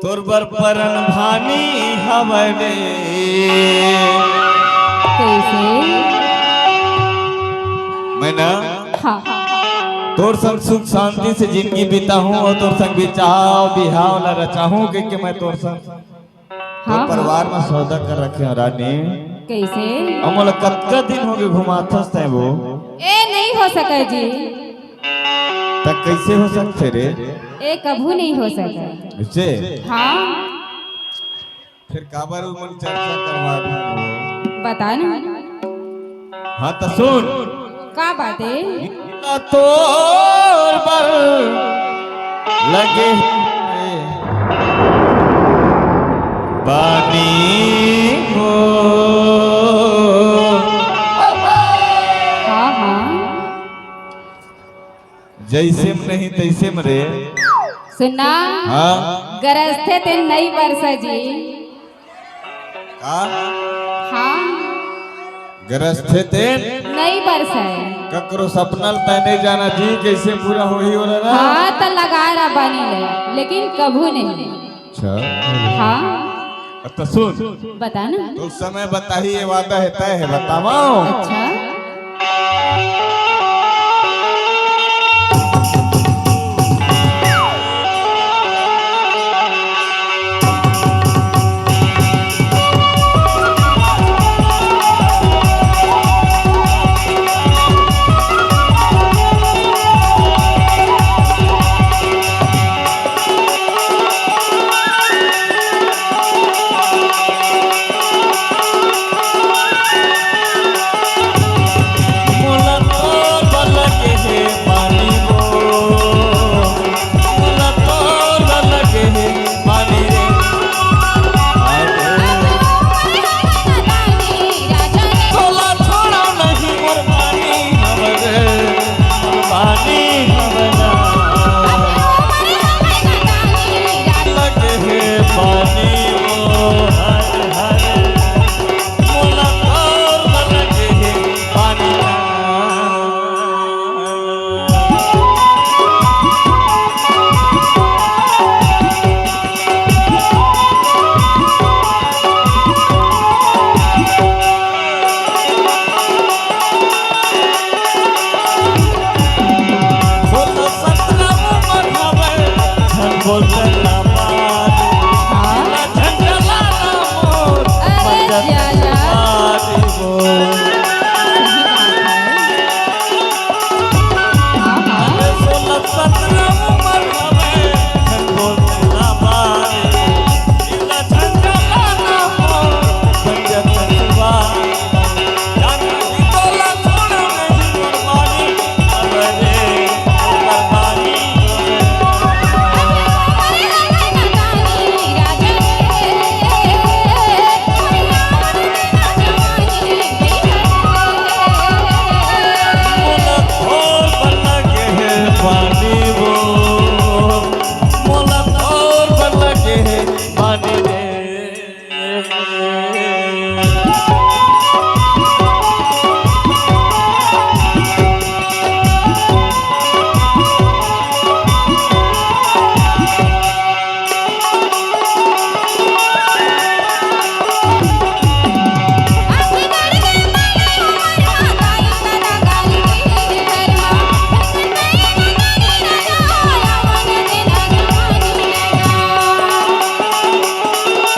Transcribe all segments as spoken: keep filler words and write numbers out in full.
तोर बर परन भानी हवय रे। कइसे? मैं ना हाँ। तोर संग सुख शांति से जिंदगी बिताहूं अउ तोर संग बिचाव बिहाव ला रचाहूं, कहिके मैं तोर संग हाँ, तोर परिवार हाँ। में सौदा कर रखे हंव रानी। कइसे? अउ मोला कतका दिन होगे घुमाथस तैं वो। ए, नइ हो सकय जी। त कइसे हो सकथे रे? ए, कभू नइ हो सकय। अइसे? हाँ। फेर काबर उमन चर्चा करवा दे? बता ना। हाँ, त सुन। का बात हे? तोर बर लगे हे पानी हो। हाँ, हाँ। जइसे म नहीं तइसे म रे। सुनना। हाँ। गरजथे तेन नइ बरसय जी। का? हाँ। गरजथे तेन? नइ बरसय। ककरो सपना ल तैं नइ जाना जी, कइसे पूरा होही ओला ना? हाँ, त लगा रहा बानी ले, लेकिन कभू नहीं। अच्छा। हाँ। त सुन। बता ना। तो समय बताही, ये वादा हे, तय हे, बतावंव। अच्छा।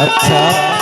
अच्छा।